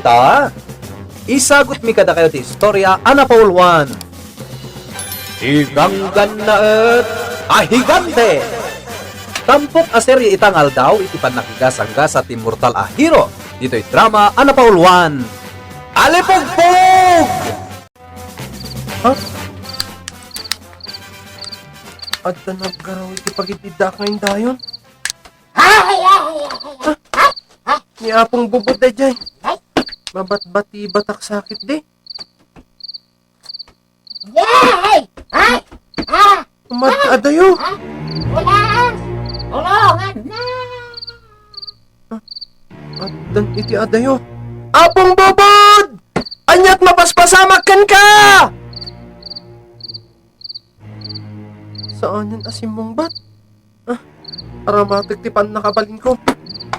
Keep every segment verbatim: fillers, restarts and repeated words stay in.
Ta, isagutmi kadakayo ti istorya a napauluan. Ti ganggannaet a higante. Tampok a serye ita nga aldaw iti pannakigasa-gasa ti mortal a hero ditoy drama a napauluan. Alipugpug! Ha? Adda naggaraw iti pagididdaak nga indayon? Ni Apong Bubot daydiay. Mabatbati batak sakit di. Yay! Ay! Ah! Umad-adayo. Ah! Ulas! Tulungan na! Addan iti adayo. Apong Bubot! Ania't mapaspasamak kenka? Saanen a simmungbat? Ah, aramatek ti pannakabalinko.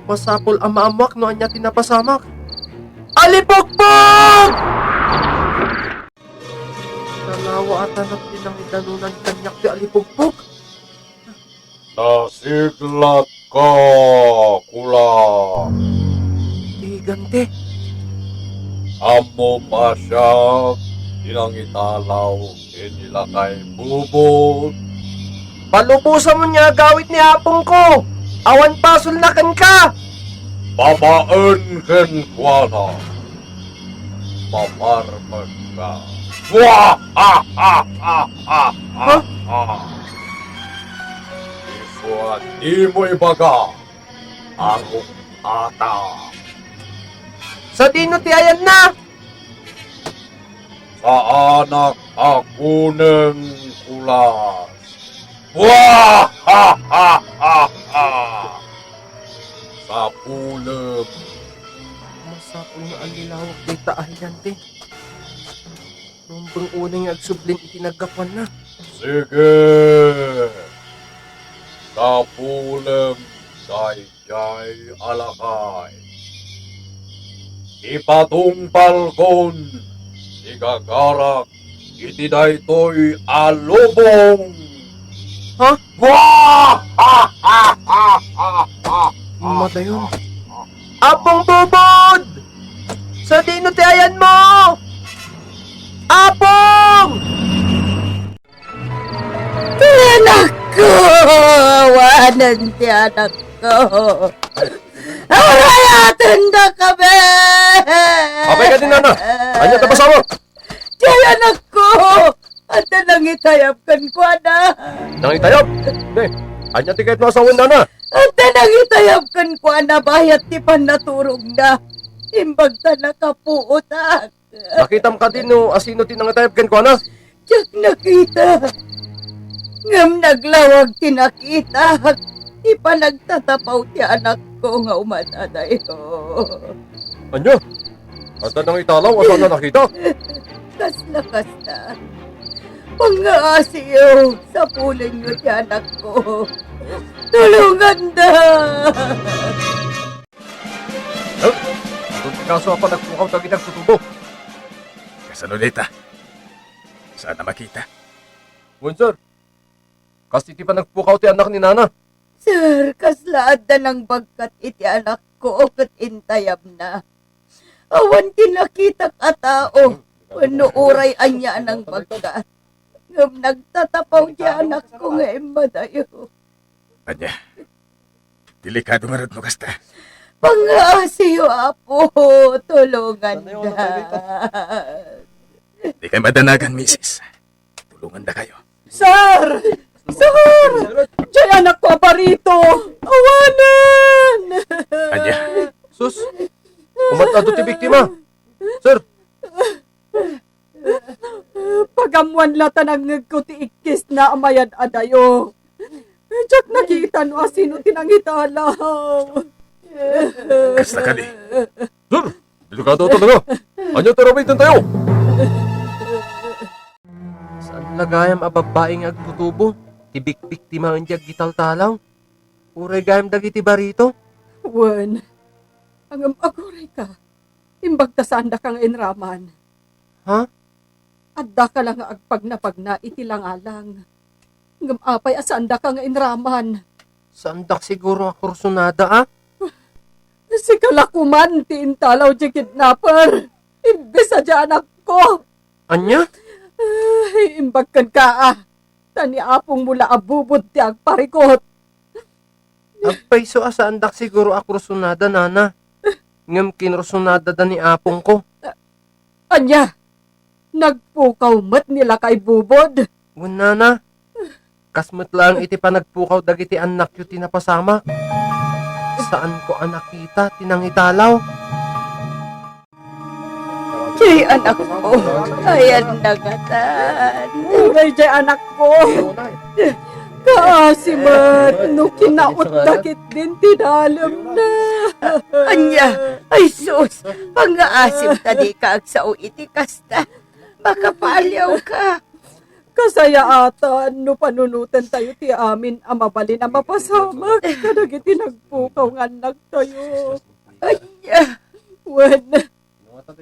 Masapul a maammoak no ania ti napasamak. Alipugpug! Nalawa a tanak ti nangidanunan kaniak ti alipugpug. Nasiglatka, Kulas. Higante. Ammom a siak ti nangitalaw ken ni Lakay Bubot. Palubosamon nga agawid ni apongko. Awan pasolna kenka. Babaen kenkuana, maparmeska. Isu a dimo ibaga a ruk-ata. Sadino ti ayanna? Saanak a kuneng, Kulas. Sapulem. Masapul nga allilawak dayta a higante. Rumbeng unay nga agsubli iti naggapuanna. Sige. Sapulem daydiay a lakay. Ipatungpalkon ti gagarak iti daytoy a lubong. Ha? Madayon. Apong Bubot! Sadino ti ayanmo? Apong! Ti anakko! Awanen ti anakko! Arayatendakami! Apay kadi, nana? Ania ti pasamak? Diay anakko! Adda nangitayab kenkuana. Nangitayab? Ne, ania ti kayatmo a sawen, nana? Adda nangitayab kenkuana bayat ti pannaturogna. Imbag ta nakapuotak. Nakitam kadi no asino ti nangitayab kenkuana? Diak nakita. Ngem naglawag ti nakitak. Ti panagtatapaw ti anakko nga umad-adayo. Ania? Adda nangitalaw a saan a nakita? Kasla kasta. Pangngaasiyo, sapulenyo ti anakko. Tulonganda! Huh? Adun ti kaso a panagpukaw dagiti agtutubo. Kasano dayta? Saan a makita? Wen, sir. Kas iti panagpukaw ti anak ni nana. Sir, kasla adda nangbagkat iti anakko ket intayabna. Awan ti nakitak a tao wenno uray ania a nangbagkat. Ngem nagtatapaw ti anakko nga immadayo. Ania? Delikado ngarud no kasta. Pangngaasiyo, Apo, tulonganda. Dikay madanagan, misis. Tulongandakayo. Sir! Sir! Diay anakko a barito! Awanen! Ania? Sus! Umad-adu ti biktima! Sir! Pagammoan la ta nangngegko ti ikkisna a mayad-adayo. Diak nakita no asino ti nangitalaw. Kasta kadi. Sir! Delikado talaga. Ania ti aramidentayo? Saan la gayam a babbai nga agtutubo ti bikbiktimaen ti aggitaltalaw? Uray gayam dagiti barito? Wen, ngem agurayka. Imbag ta saandaka nga inraman. Ha? Addaka la nga agpagnapagna iti langalang. Ngem apay a saandaka nga inraman? Saandak siguro nga kursunada, a? Sika la koman ti intalaw diay kidnapper. Imbes a diay anakko. Ania? Ay, imbag kenka, a. Ta ni apongmo la a bubod ti agparikut. Agpayso a saandak siguro a kursunada, nana. Ngem kinursunadada ni apongko. Ania? Nagpukaw met ni lakay bubod? Wen, nana. Kas met laeng iti panagpukaw dagiti annakyo ti napasamak. Saanko a nakita ti nangitalaw. Diay anakko, ayan nangatan. Uray diay anakko. Kaasi met no kinautda ketdin ti dalemna. Ania? Ay sus, pangngaasim ta dika agsao iti kasta. Makapaaliawka. Kasayaatan no panunotentayo ti amin a mabalin a mapasamak kadagiti nagpukaw nga annaktayo. Ania? Wen,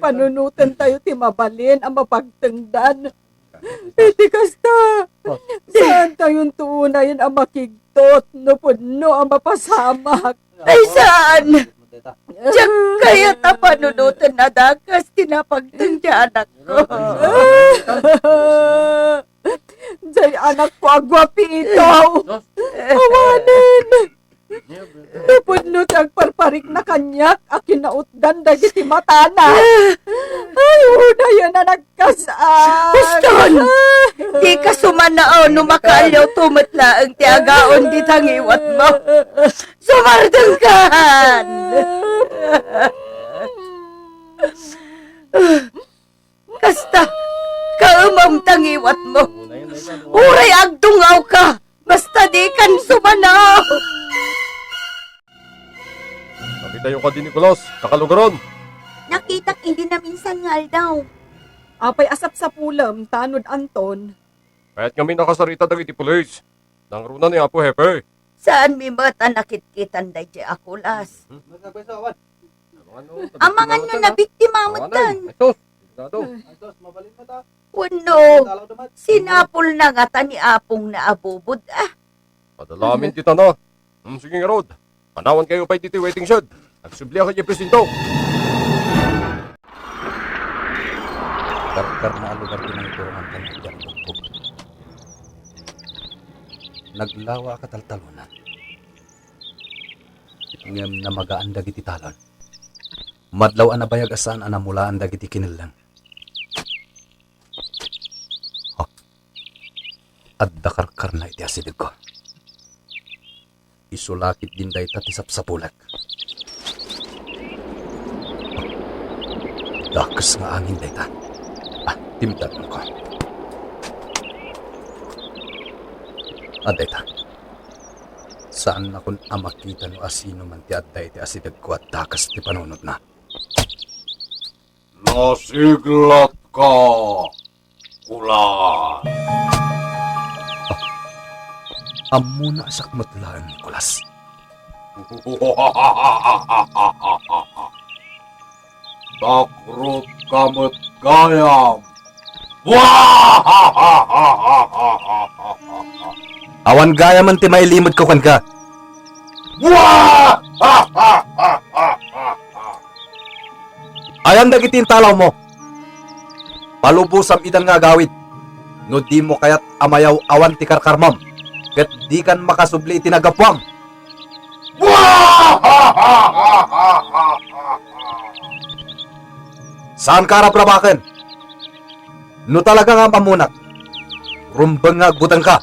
panunotentayo ti mabalin a mapagtengdan. Iti kasta, saantayonto unayen a makigtot no pudno a mapasamak. Ay, saan? Diak kayat a panunoten a dakes ti napagteng ti anakko. Diay anakko a guapito. Awanen. No pudno ti agparparikna kaniak a kinautdan dagiti matana. Ay, unayen a nagkas-an. Huston! Dika sumanao no makaaliawto met laeng ti agaon dita ngiwatmo. Sumardengkan! Kasta, kaemem ta ngiwatmo. Uray agdungawka, basta dikan sumanao. Nakitayo kadi ni Nicolas, kakalugaron? Nakitak idi naminsan nga aldaw. Apay a sapsapulem, ta nod Anton. Kayat ngamin a kasarita dagiti pulis. Nangruna ni Apo Hepe. Saanmi met a nakitkitan daydiay a kulas. Amangan no nabiktima met kan. Ay, sus. Delikado. Wenno, sinapulna ngata ni apongna a bubod, a? Padala amin ti tana. Hmm, sige ngarud. Panawankayo pay ditoy waiting shed. Agsubliak idiay presinto. Karkarna a lugar ti nangiturongan kaniak diay bugbog. Naglawa a kataltalonan. Ngem namagaan dagiti talon. Madlaw a nabayag a saan a namulaan dagiti kinelleng. Oh, adda karkarna iti asidegko. Isu la ketdin dayta ti sapsapulek. Oh, dakes nga angin dayta. Ah, timdalanko. Ah, dayta. Saannakon a makita no asino man ti adda iti asidegko a dakes ti panunotna. Nasiglatka, Kulas. Ah, ammona a siak met laeng ni Kulas. Takrotka met gayam. Awan gayamen ti mailimedko kenka. Ayan dagiti intalawmo. Palubosam itan nga agawid. No dimo kayat a mayaw-awan ti karkarmam, ket dikan makasubli iti naggapuam. Saanka a rabrabaken. No talaga nga ammonak, rumbeng nga agbutengka.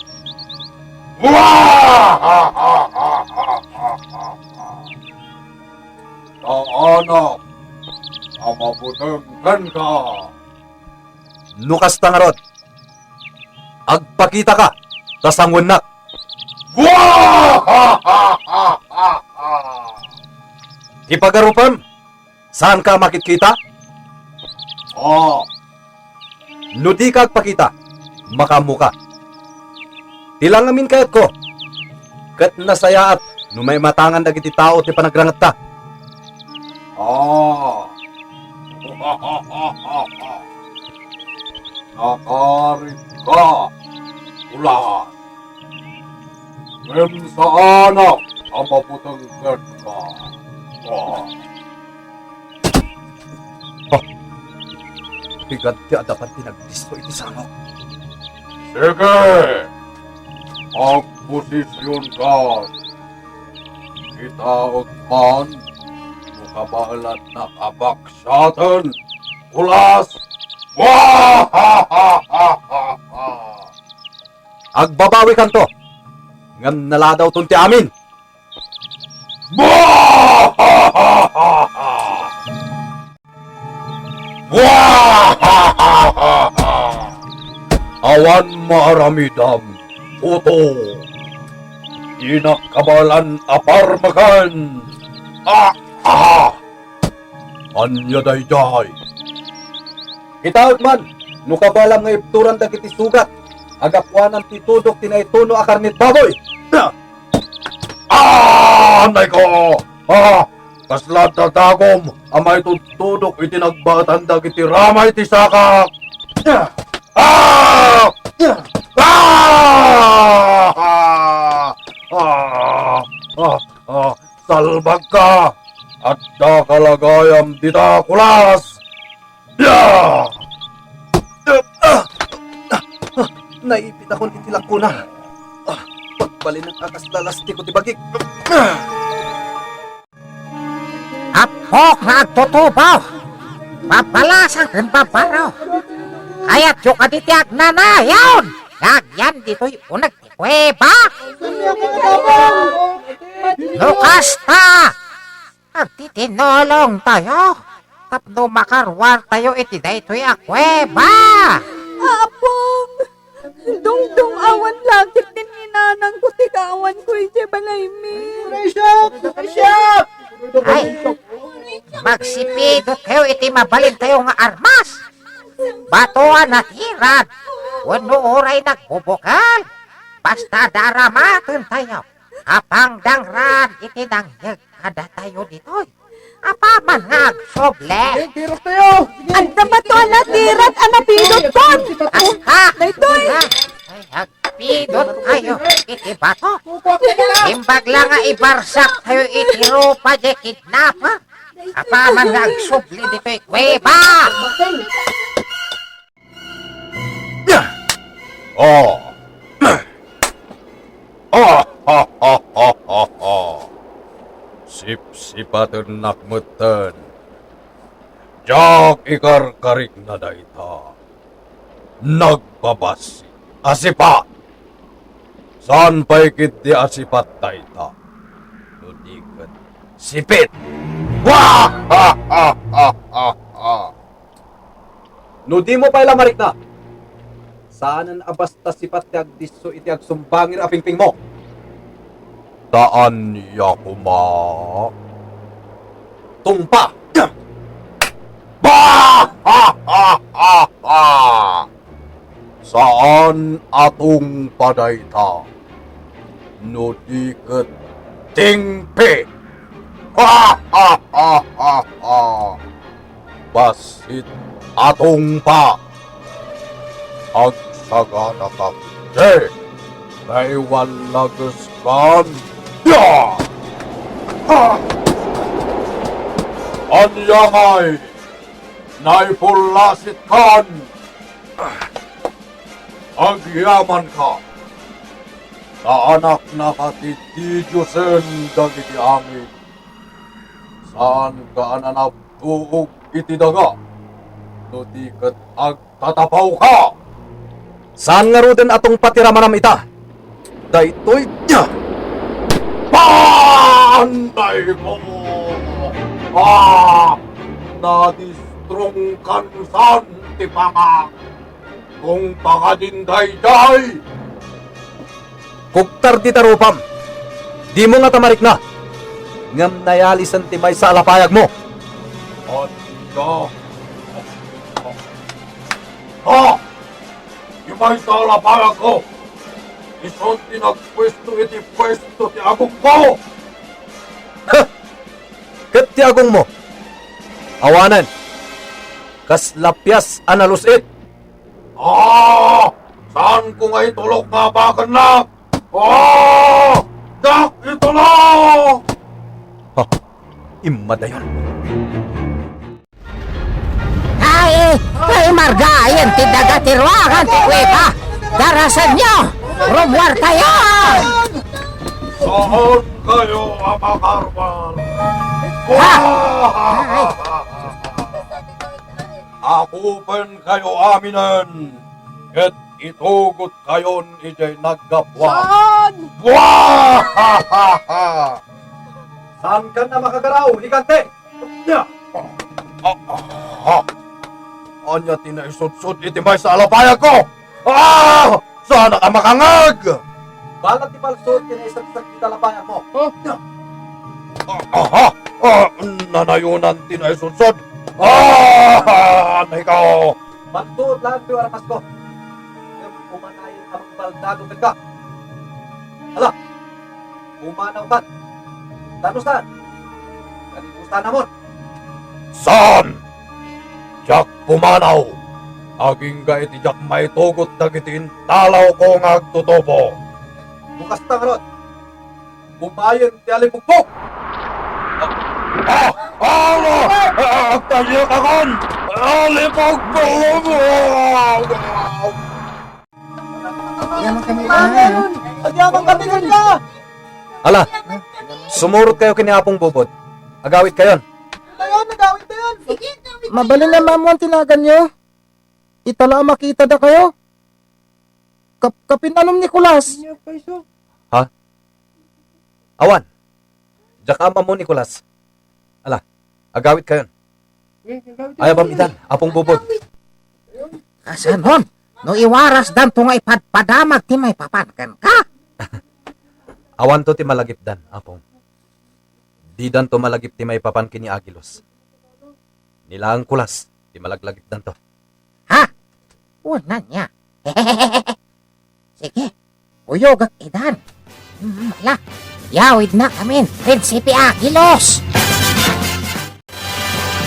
Saanak a mabuteng kenka. No kasta ngarud, agpakitaka ta sangoennak. Ti pagarupem, saanka a makitkita? Ah. No dika agpakita, makaammoka. Ti la ngamin kayatko, ket nasayaat no maimatangan dagiti tao ti panagrangetta. Ah. Nakaritka, Kulas. Ngem saanak a mabuteng kenka. Ah. Ah. Pigan ti adapan ti nagdisso iti sangok. Sige! Agposisionka! Kitaek man no kabaelannak a baksiaten, kulas! Wahahahaha! Agbabawikanto, ngem naladawton ti amin. Awan maaramidam, Uto. Dinak kabaelan a parmeken. Ah, ah. Ania daydiay? Kitaek man, no kabaelam nga ibturan dagiti sugat a gapuanan ti tudok ti naituno a karnit baboy. Ah, anayko! Ah, kasla dadagom a maitudtudok iti nagbaetan dagiti ramay ti sakak! Ah! Ah! Ah! Ah! Ah! Ah! Salbagka! Adda kalagayam dita, kulas! Ya! Ah! Ah! Naipit akon iti lakona. Ah! Pagbalin a kasla lastiko ti bagik. Ah! Apo nga agtutubo, babalasan ken babaro. Kayatyo kadi ti agnanayon nga agyan ditoy uneg ti kuweba? No kasta, agtitinulongtayo tapno makaruartayo iti daytoy a kuweba. Apong, dungdung-awan lakit ti ninanangko ti kaawanko idiay balaymi. Ay, magsipidutkayo iti mabalintayo nga armas. Bato a natirad wenno uray nagbubukel, basta daramatentayo a pangdangraan iti nangyeg kadatayo ditoy. Apaman nga agsubli. Sige, tirok tayo! Sige. Adda bato a natirad a napidotkon. Aska! Daytoy! Ay, agpidot kayo iti bato. Imbag la nga ibarsak tayo iti rupa di kidnapper. Apaman nga agsubli ditoy kuweba. Oh. Ah, ha, ha, ha, ha, ha. Sipsipatennak metten. Diak ikarkarigna dayta. Nagbabassit a sipat. Saan pay ketdi a sipat dayta? No di ket sipit. Wa! Ha, ha, ha, ha, ha. No dimo pay la marikna, saanen a basta sipat ti agdisso iti agsumbangir a pingpingmo. Ta ania koma? Tungpa! Ba! Ha, ha, ha, ha! Saan a tungpa dayta, no di ket tingpi! Ha, ha, ha, ha, ha! Bassit a tungpa! Agsaganakak, naiwallageskon! Ya! Ha! Ania ngay? Naipullasitkan! Agyamanka! Ta anaknaka ti didiosen dagiti angin. Saanka a nanabtuog iti daga no di ket agtatapawka! Saan ngaruden a tungpa ti ramanam ita? Daytoy dia! Pantay mo! Ah! Nadistrongkan san ti pangak! Kung pakadin daydiay! Kugtar dita rupam! Dimo ngata marikna! Ngem nayalisen ti maysa a lapayagmo! Adda! Ha! Ti maysa a lapayagko, isun ti nagpuesto iti puesto ti agongko. Ha! Ket ti agongmo? Awanen, kasla pias a nalus-it. Ah! Saanko nga itulok nga abakennak? Ah! Diak itulok! Ha! immadayon. Ay, ay, margayen ti daga ti ruangan ti kuweba. Darasenyo, rumuartayo! Saan kayo a makarman? Ha? Akupen kayo aminen, ket itugot kayon idiay naggapuan. Saan? Buah! Saan ka na makagaraw, higante? Ania? Ah, ah, ah. Ania ti naisudsod iti maysa a lapayagko? Ah! Saanak a makangag! Balat ti palsut ti naisagsak iti lapayagmo. Oh. Ah, ah, ah, nanayonan ti naisudsod. Ah! Anay ka! Palsut laeng ti armasko. Ngem umanayon a mangbaldago kenka. Ala, pumanawkan. Tano saan? Kanibusanamon. Saan? Diak pumanaw. Agingga iti diak maitugot dagiti intalawko nga agtutubo. Bukas ta ngarud. Bumayen ti alipugbog. Ah! Ah! Ah! Ah! Agtaliak akon! Alipugbog! Yaman kami, ah. Agyaman kami, ganda! Ala, sumurot kayo ken ni Apong Bobot. Agawid kayon. Dayon, nagawid dayon. Mabalin a maammoan ti naganyo. Ita la a makita dakayo. Kap-, kapin-anom ni Kulas. Ha? Awan. Diak ammo ni Kulas. Ala, agawid kayon. Ay, abam itan, Apong Bobot. Kasanon, no iwarasdanto nga ipadpadamag ti maipapan kenka? Awanto ti malagipdan, Apong. Didanto malagip ti maipapan ken ni Agilos. Ni laeng Kulas ti malaglagipdanto. Ha? Wen ania? Sige, uyogek idan. Mm, ala, yawidnakamin, Prinsipe Agilos!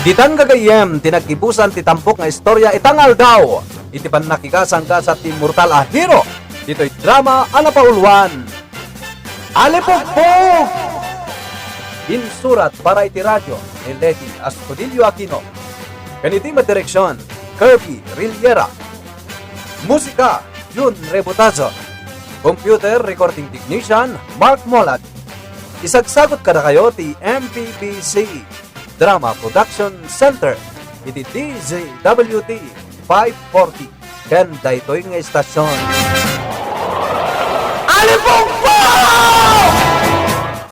Ditan gagayyem ti naggibusan ti tampok nga istorya ita nga aldaw iti pannakikasangkasat ti immortal a hero ditoy drama a napauluan, Alipugbog! Insurat para iti radio ni Leti Astudillo Aquino. Ken iti madireksion, Kirby Rillera. Musika, Jun Rebutazo. Computer Recording Technician, Mark Molat. Isagsagut kadakayo ti M P B C Drama Production Center iti D Z W T five forty ken daytoy nga istasion. Alipugbog!